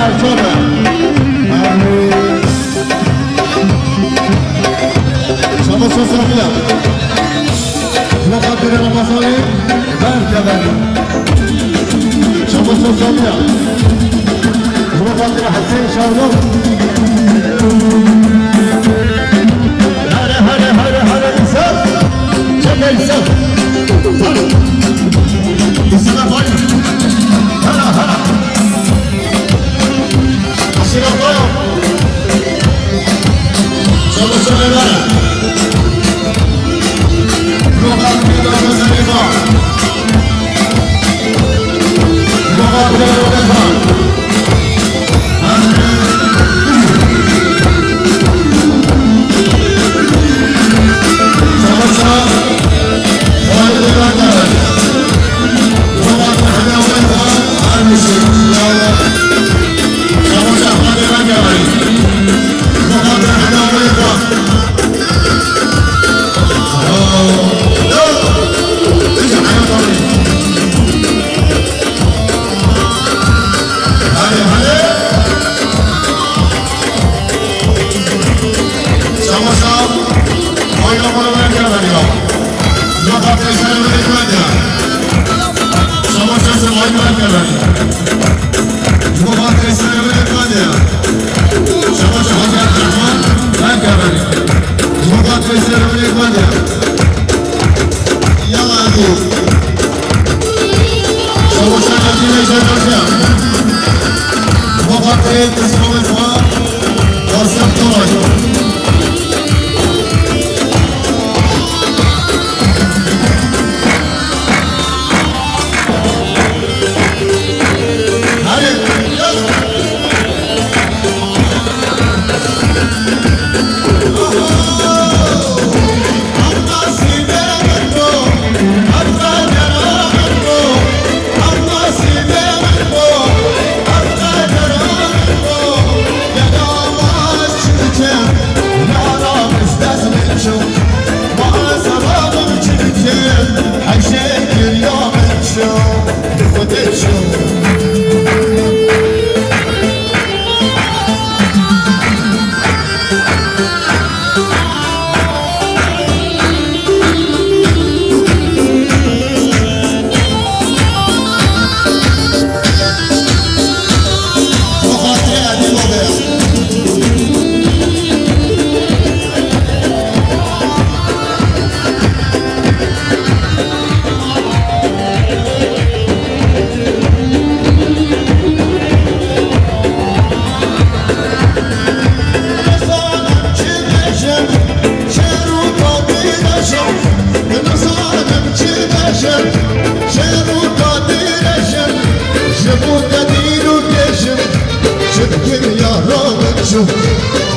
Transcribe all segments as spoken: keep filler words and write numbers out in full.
Şabaş Safiya. Şabaş Safiya. Şabaş Safiya. Şabaş Safiya. Şabaş Safiya. Şabaş Safiya. Hare, hare, hare, hare, insan. Çek insan. Hare. İstemez, hayır. Hara, hara. Aşırı koyun. Çalışın evlere. Program bir daha özelliği var. Program bir daha özelliği var. Yalla, hadi. Şabaş Safiya. Şabaş Safiya. Şabaş Safiya.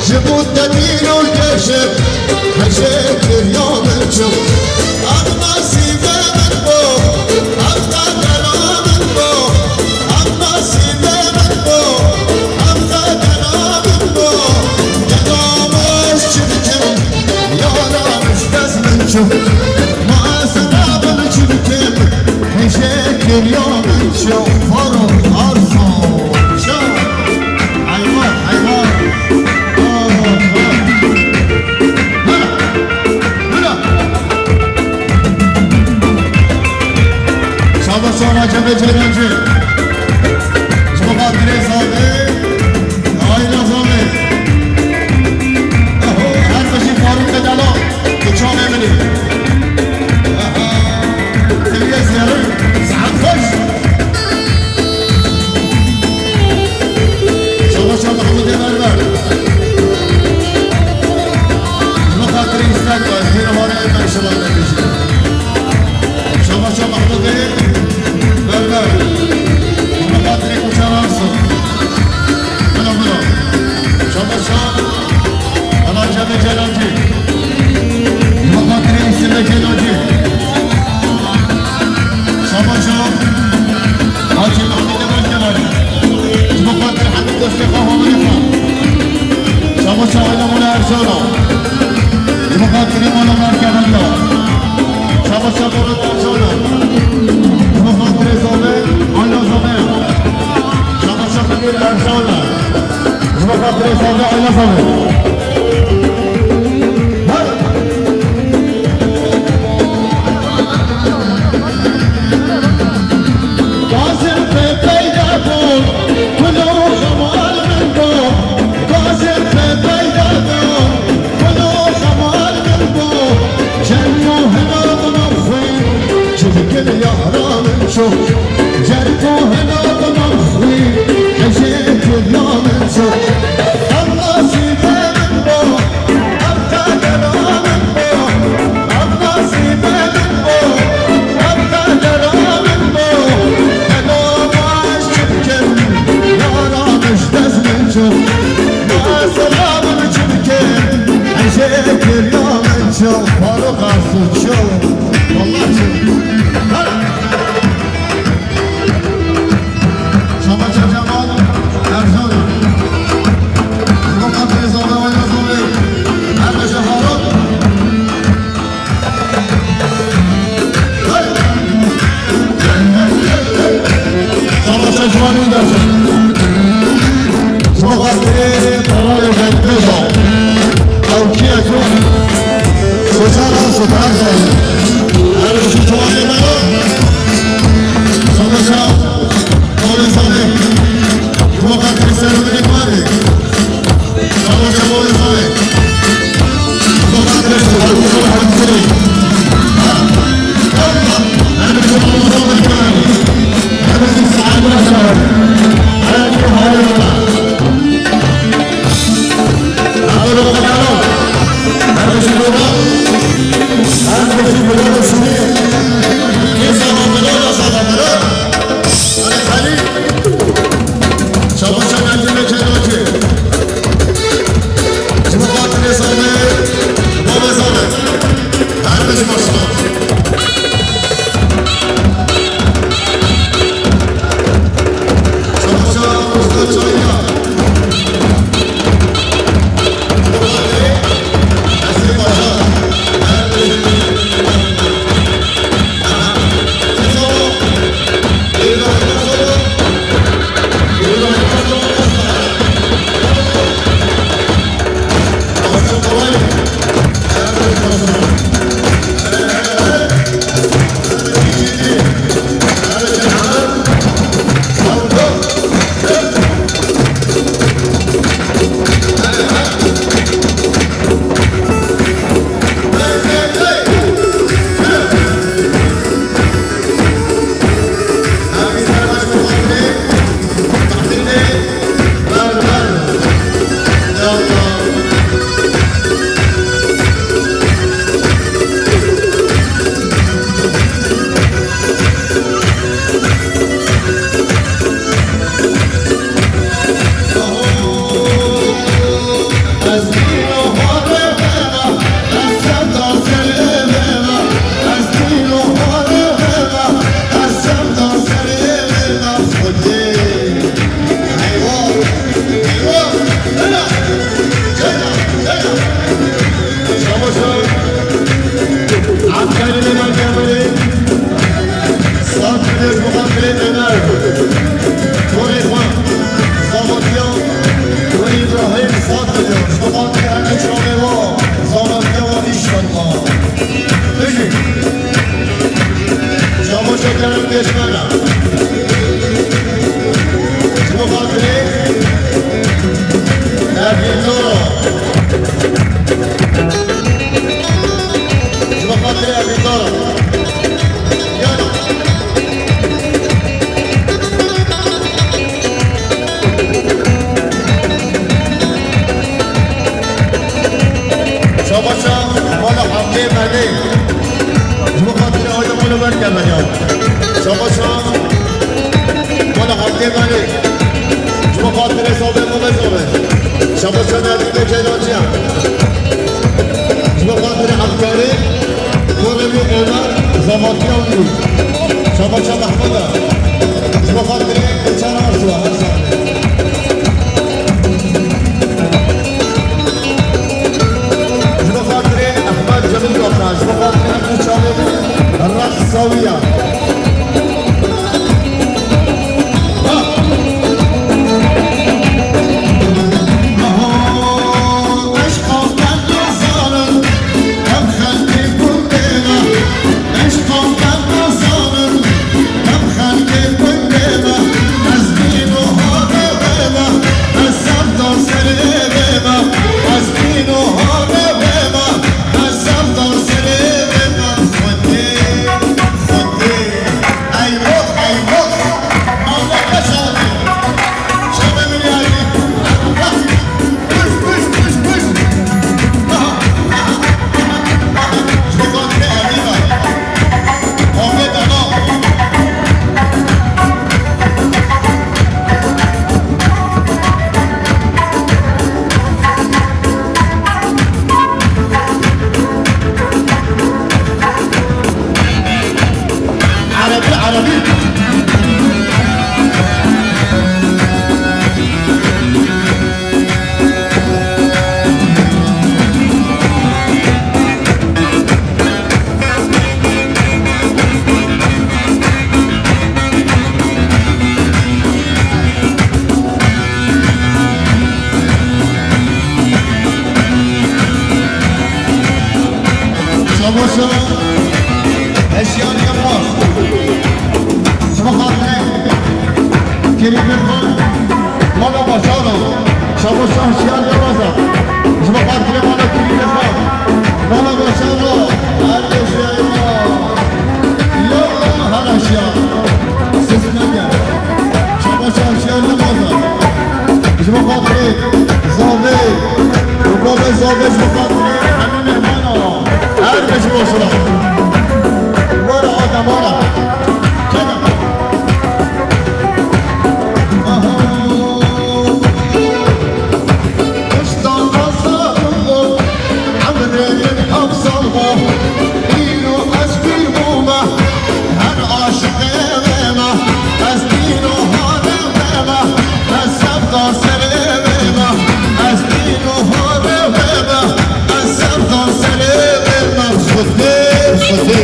Ji bo te dîl û geşim, hejê kiriya min çû. Ev nasîbê min bû, ev qedera min bû, ev nasîbê min bû, ev qedera min bû. Geda min çi bikim, yara min ji dest min çû. Ma ez nabim çi bikim, hejê kiriya min çû. Faro, Arso, çû. Eyvah, eyvah. Ah, ah. Hıra, hıra. Şabaş, şabaş, Cemil Ceylancı. Ji bo xatirê Zavê, aîla Zavê. Aho, her xweşî Farûq Dedalo, tu çavê min î. Aha, tevîye zêrin, saet xweş. Şabaşa Mehmûdê Berber. Bi xatirê îstek ve, hêra hare em şivan dikişin. Şabaşa Mehmûdê Berber. Şabaşa mala heftê Melê. Ji bo xatirê aile mala berkeve ya. Şabaşa mala heftê Melê. Ji Kerîm Xan, mala Başar a. Şabo Şah Şiyar Yavaza. Ji bo xatirê mala Kerîm Xan. Mala Başar a. Her leşî eyva. Ya Allah, her eşya. Siz neke. Şabo Şah Şiyar Yavaza. Ji bo xatirê zavê. Û bavê zavê ji bo xatirê hemî mehmana. Her leşî başa. Wara Adem wara. Kena. Xwedê, xwedê.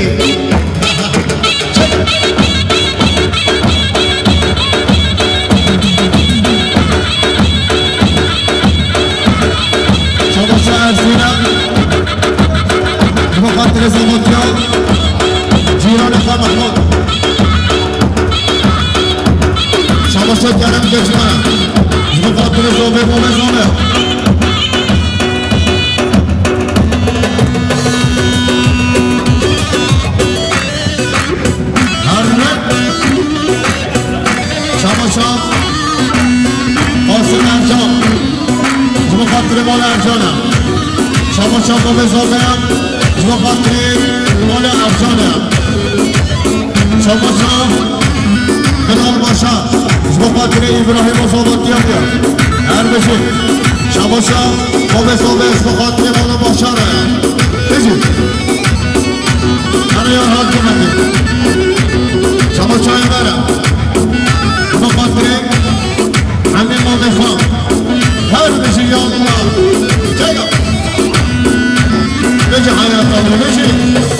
Şabaşa Erzîna, ji bo xatirê Zavatiya, cîranê xwe Mehmûd. Şabaşa Kerem Keçmana, ji bo xatirê Zovê, Zovê, Zovê. Her ne? Şabaşa Qasim Ercan. Ji bo xatirê mala Ercan e. Şabaşa Mehmet Zafer. Ji bo xatirê mala Ercan e. Şabaşa Bilal Başar. Ji bo xatirê Îbrahîm Ozal Diyar. Her bijî. Şabaşa Mehmet Zafer. Ji bo xatirê mala Başar e. Bijî. Ana ya hat kemekê. Şabaşa Ömer e. Ji bo xatirê Emîn Mehmet Xan. Her bijî ya Allah. Çeka. Bijî hayata, bijî.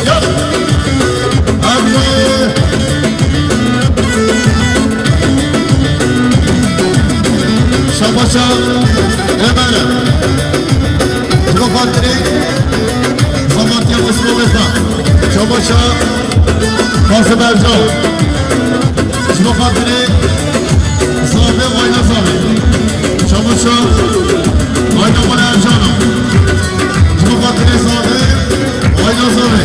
Ya. Hadi. Şabaşa Ömer. Ji bo xatirê Xebatîya Osmanê xwe. Şabaşa Qasim Ercan. Ji bo xatirê Zavê, Ayna Zavê. Şabaşa Ayna Mala Ercan. Ji bo xatirê Zavê, Ayna Zavê.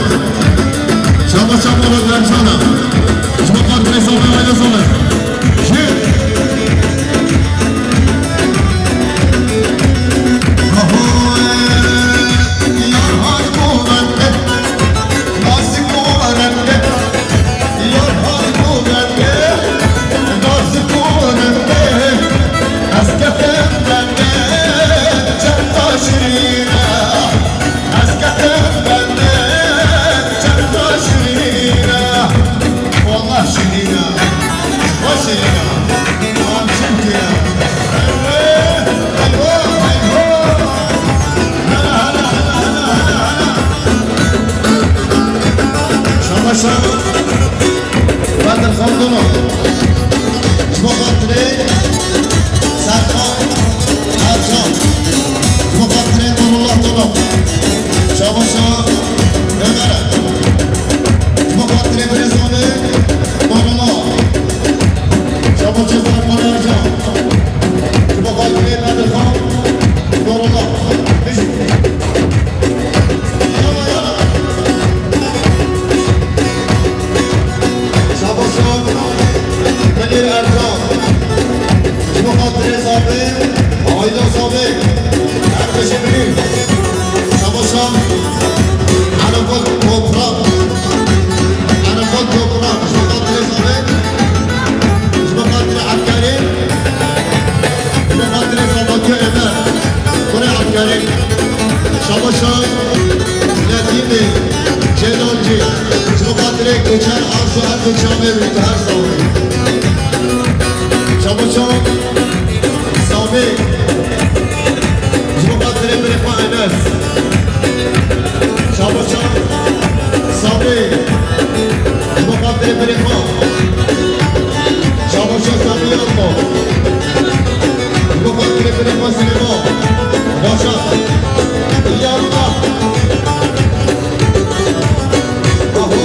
Şabaşa Mala Ercan. Ji bo xatirê Zavê, Ayna Zavê. Jê. Wallah şirîn e. Xweş e ya. Tamam, çimkî ya. Eyvah, eyvah, eyvah. Hela, hela, hela, hela, hela, hela. Şabaşa Bedirxan Dono. Ji bo xatirê Serkan Ercan. Ji bo xatirê Nurullah Dono. Şabaşa Ömer. Ji bo xatirê Birêzanê Nurullah. Şabaşa Serkan Ercan. Ji bo xatirê Bedirxan Nurullah. Bijî. Yala, yala. Şabaşa Bilêr Ercan. Ji bo xatirê Zavê, Ayda Zavê. Her bijî Bilêr. Şabaşa Erebot Toprak. Erebot Toprak. Ji bo xatirê Zavê. Ji bo xatirê Efkarê. Ji bo xatirê Zavatiya Ömer. Kurê Efkarê. Şabaşa Nedîmê Celalcî. Ji bo xatirê Geçer Arzu Erdoğan Çavê wî her sawê. Şabaşa Samî. Ji bo xatirê birê xwe Enes. Şabaşa Samî. Ji bo xatirê birê xwe. Şabaşa Samî Yalmo. Ji bo xatirê birê xwe Silêman. Başa. Yallah. Aho,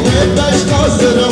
wê beşka zira.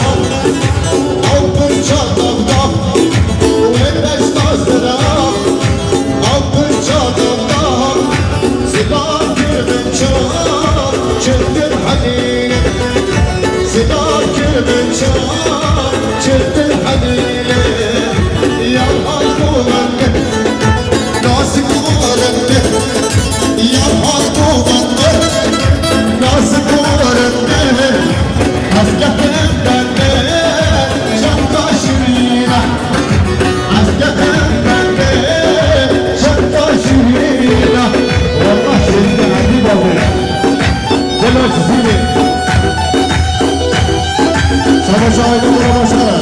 Başara.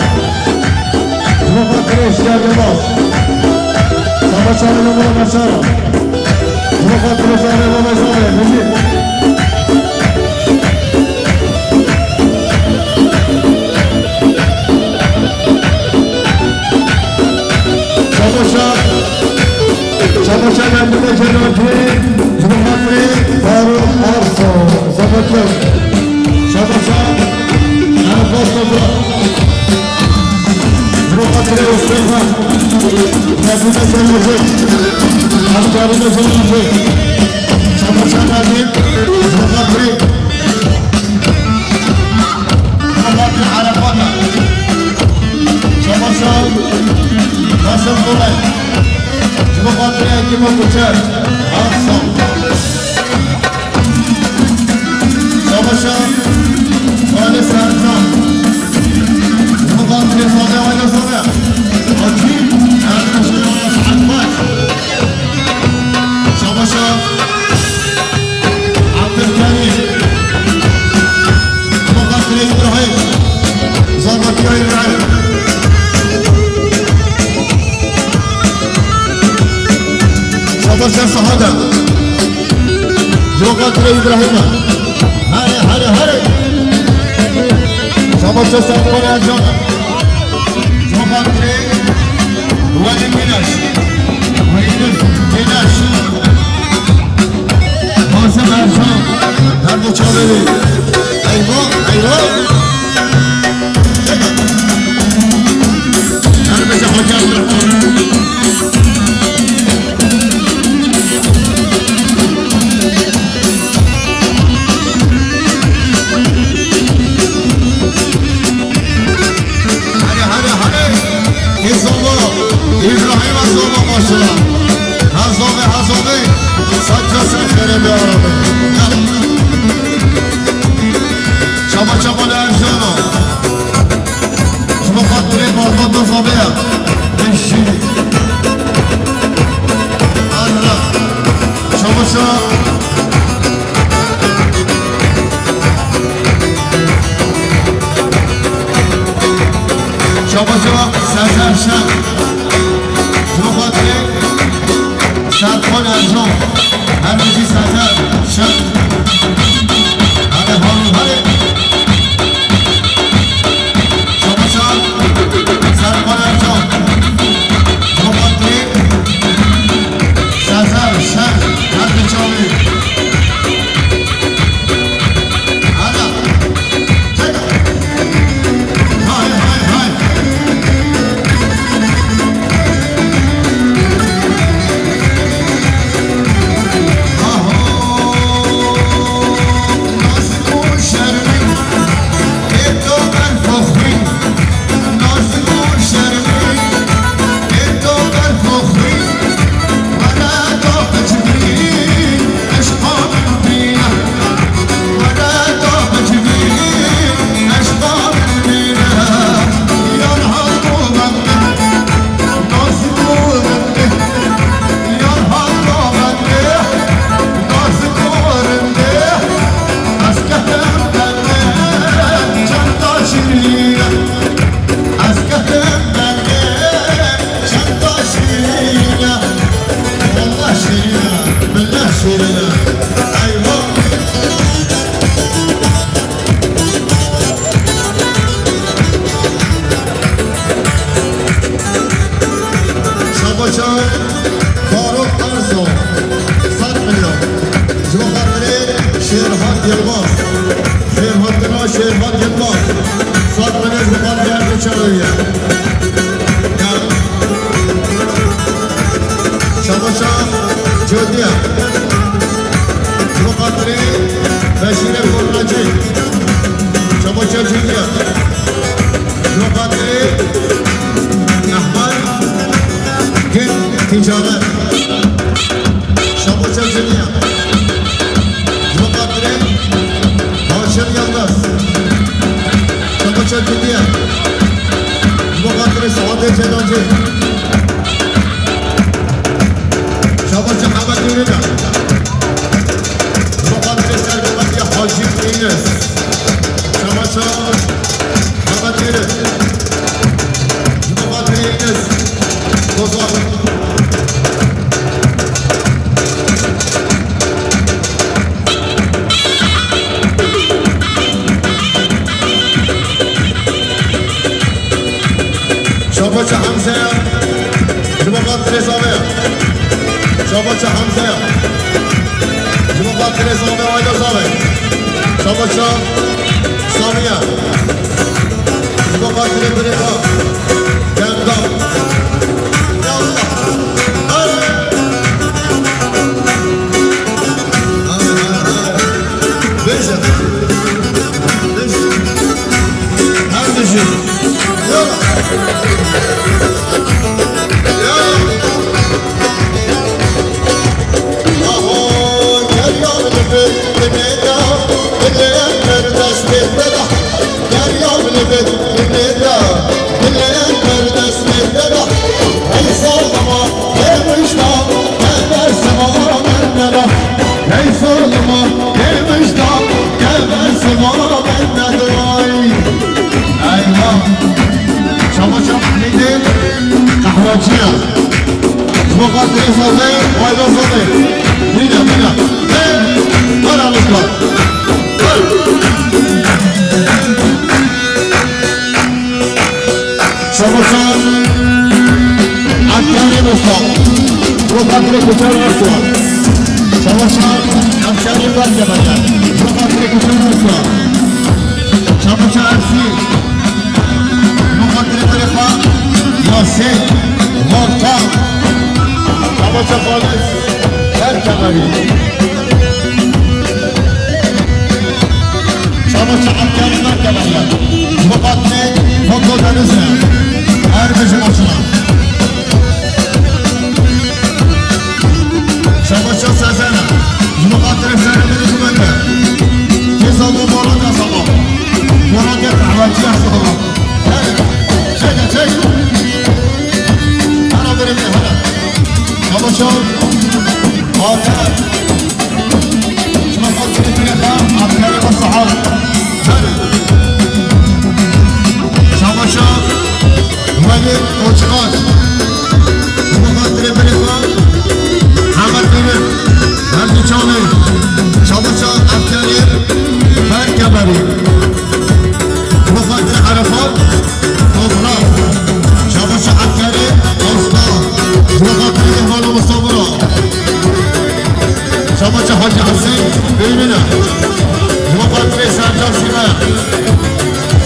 Ji bo xatirê Şiya Yilmaz. Savaşa Yilmaz Başara. Ji bo xatirê Şiya Yilmaz Başara. Mecîd. Savaşa. Şabaşa Mehmet'e Celalci, ji bo xatirê Faruk Ersoy, Zafakir. Şabaşa Erebas Toprak. Ji bo xatirê Osterman, Mehmet'e Celalci, Abdullah Celalci. Şabaşa Mehmet, ji bo xatirê, ji bo xatirê Erebas. Şabaşa Basim Kolay. Ji bo xatirê Hekîma Koçer. Ersan. Savaşa Xalid Sercan. Ji bo xatirê Sade Ayla Sade. Hacî Erdoğan Saad Baş. Savaşa Abdülkerim. Ji bo xatirê Îbrahîm. Zavakiya Îbrahîm. Şabaşa Sahada. Ji bo xatirê Îbrahîm. Hare, hare, hare. Şabaşa Serkan Ercan. Ji bo xatirê Welîd Mînaş. Welîd Mînaş. Basim Ercan. Her du çavê wî. Eyvah, eyvah. Her beşe Hacı Abdurrahman. Hadi, hadi, hadi. Kê zava? Îbrahîm ez zava başla. Ha zavê, ha zavê. Saça ser xerebe arabe. Çaba çaba le Erjana. Ji bo xatirê malbata zavê ya. Beşî. Allah. Çamaşa. Çamaşa Sezer Şen. Ji bo xatirê Serkan Ercan. Her bijî Sezer Şen. Hadi Harun, hadi. Çamaşa Serkan Ercan. Ji bo xatirê Sezer Şen. Her di çavê. Hadi. Hay, hay, hay. Şabaşa Faruk Ersoy, sed milyon. Ji bo xatirê Şêrhat Yilmaz. Şêrhatina Şêrhat Yilmaz. Sed milyon ji bo xatirê Ersoy Çelebiye. Şabaşa Codiye. Ji bo xatirê Beşîrê Kurnacî. Şabaşa Codiye. Ji bo xatirê Ehmed Gin Ticaret. Şabaşa Codiye. Ji bo xatirê Haşim Yildiz. Şabaşa Codiye. Ji bo xatirê Saadê Celalcî. Şabaşa Mehmet Nûrî de. Ji bo xatirê sergometî Hacî Enes. Şabaşa Mehmet Nûrî. Şabaşa Hemze ya. Ji bo xatirê Zave ya. Şabaşa Hemze ya. Ji bo xatirê Zave, Ayda Zave. Şabaşa Samiye. Ji bo xatirê birê xwe. Gemda. Ya Allah. Hadi. Hadi, hadi, hadi. Bêje. Bêje. Her dijî. Yola. Yola. Aho, geriya min bi, binê da, binê ber destê te da. Geriya min bi, binê da, binê ber destê te da. Ey zalima, ey wijdan, te bersima min neda. Ey zalima, ey wijdan, te bersima min neda. Eyvah! Şabaşa Mehmedê qehweciya. Ji bo xatirê Zazê, Ayda Zazê. Bîne, bîne. Hey! Were Rojda. Hey! Şabaşa Efkarê Rojda. Ji bo xatirê Kuçer Rojda. Şabaşa Efkarê Berkeberiya. Ji bo xatirê Kuçer Rojda. Şabaşa Ersî. Ji bo xatirê birê xwe Yasê Volkan. Şabaşa Xalid Berkeberî. Şabaşa Efkarê Berkeberiya. Ji bo xatirê Volkan Deniz e. Her bijî maşallah. Şabaşa Sezena. Ji bo xatirê Sezena bide kumete. Kêza bo Borat e sala. Borat e qehweciya sala. Hey, çek, çek. Hara bire bire, hara. Şabaşa. Aferin. Ji bo xatirê bire xwe, Efkarê xwe sahab. Hadi. Şabaşa Welîd Koçkar. Ji bo xatirê birê xwe Hemed Dîmir. Her du çavê. Şabaşa Efkarê Berkeberî. Ji bo xatirê Erefat Toprak. Şabaşa Efkarê Aslan. Ji bo xatirê Îhvan û Mistafira. Şabaşa Hacî Hesên Bêmîne. Ji bo xatirê Sercan Sîme.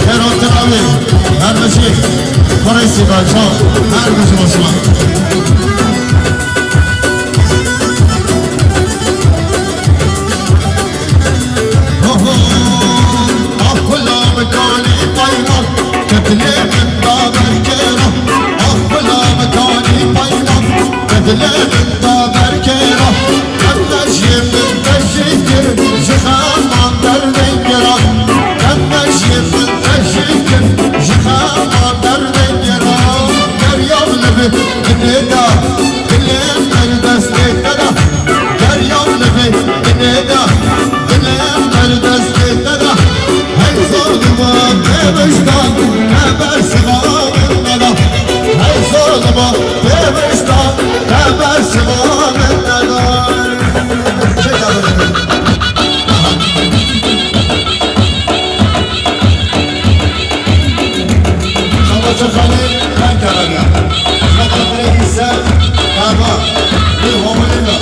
Xêr hatin avê. Her bijî. Kurê Sîme Can. Her bijî Osman. Ho, ho. Ah, kula min kanî payda. Te dilê min da berkêra. Ah, kula min kanî payda. Te dilê min da berkêra. Te mejiyê min tejrîd kir, ji xeman derdê kira. Te mejiyê min tejrîd kir, ji xeman derdê kira. Derya min bi binê da, dilê min destê te da. Derya min bi binê da, dilê min destê te da. Hey zalima, bê wijdan, te bersima min neda. Hey zalima, bê wijdan, te bersima min neda. Şabaşa Xalê, her kerem ya. Şabaşa Xalê, Îsa, Kaba, bir homurina.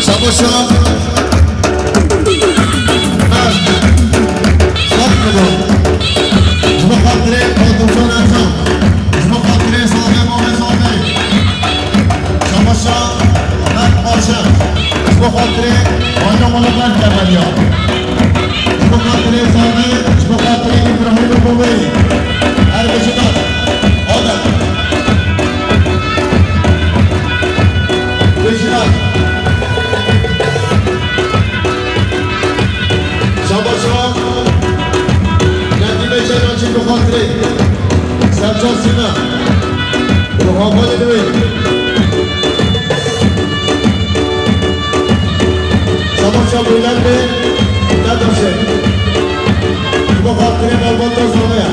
Şabaşa. Ji bo xatirê Xalid Hocam Ercan. Ji bo xatirê Zave, Mame Zave. Şabaşa Mert Paşa. Ji bo xatirê Bayram Ola Mert Kemeriya. Ji bo xatirê Zave, ji bo xatirê Îbrahîm Bobê. Her bijî. Oda. Bijî. Şabaşa Nedîme Celancî bi xatirê Sercan Sîme û havalên wê. Şabaşa Bûlendê Nedaşê. Bi xatirê malbata Zave ya.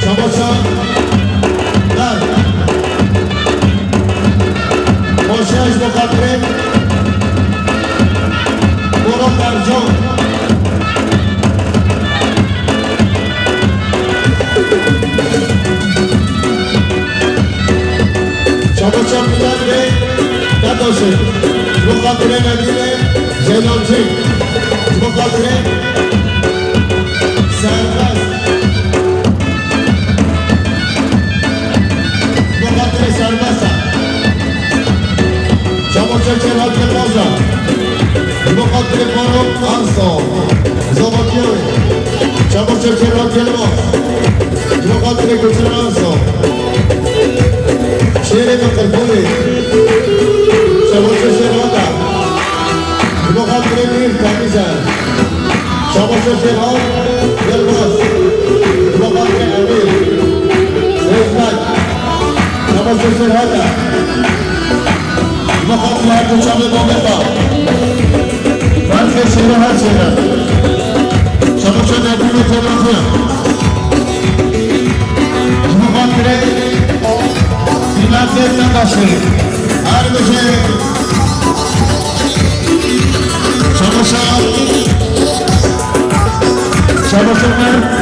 Şabaşa Dar. Xweşiya ji bo xatirê Ercan. Çamaşan Bilal Bey, Dadaş'ı. Mukadele Medine, Ceylancı. Mukadele Serbest. Mukadele Serbest. Çamaşan Serhat Yılmaz'a. Mukadele Faruk Arsa. Zavatiyevi. Çamaşan Serhat Yılmaz. Mukadele Gülsün Arsa. Şehri Mıkırpuri. Çamaşan Serhat'a. Mukadele Mir Temizel. Çamaşan Serhat Yılmaz. Mukadele Emir. Hizmet. Çamaşan Serhat'a. Mixabin her du çavê babê xwe. Berfê şêre her şêre. Çamaşan Erdînê tênafiya. Mixabin direk. Sînafê Tendaşê. Her bijê. Çamaşan. Çamaşan Mer.